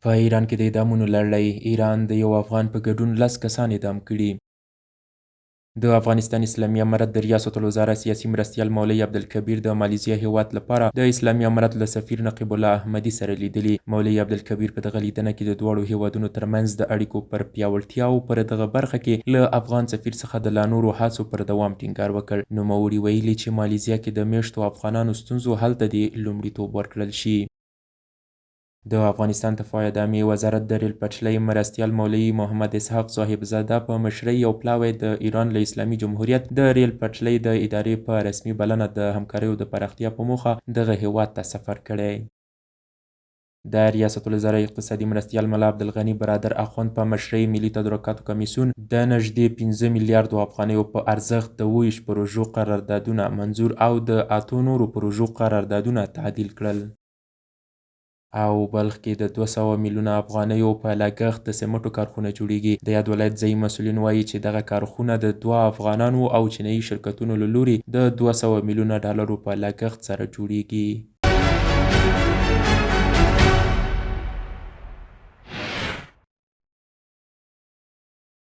په ایران کې د اعدامونو لړۍ، ایران د یو افغان په ګډون لس کسان اعدام کړي. د افغانستان اسلامي امارت د ریاست الوزرا سیاسي مرستیال مولوي عبدالکبیر د مالیزیا هېواد لپاره د اسلامي امارت له سفیر نقیب الله احمدي سره لیدلي. مولوي عبدالکبیر په دغه لیدنه کې د دواړو هېوادونو ترمنځ د اړیکو پر پیاوړتیا او پر دغه برخه کې له افغان سفیر څخه د لا نورو هڅو پر دوام ټینګار وکړ. نوموړي ویلي، چې مالیزیا کې د مېشتو افغانانو ستونزو حل ته دې لومړیتوب ورکړل شي. د افغانستان دفاع ادامې وزارت د ریل پټلۍ مرستیال مولوي محمد اسحاق صاحبزاده په مشرۍ یو پلاوی د ایران له اسلامي جمهوریت د ریل پټلۍ د ادارې په رسمي بلنه د همکاریو د پراختیا په موخه دغه هېواد ته سفر کړی. د ریاست الوزرا اقتصادي مرستیال ملا عبدالغني برادر اخوند په مشرۍ ملي تدارکاتو کمیسیون د نږدې پنځه میلیاردو افغانیو په ارزښت د 27 پروژو قراردادونه منظور او د اتو نورو پروژو قراردادونه تعدیل کړل. او بلخ کې د 200 میلیونه افغانیو په لګښت د سمټو کارخونه جوړېږي. د یاد ولایت ځايي مسؤلین وايي چې دغه کارخونه د دوه افغانانو او چینايي شرکتونو له لوري د 200 میلیونه ډالرو په لګښت سره جوړېږي.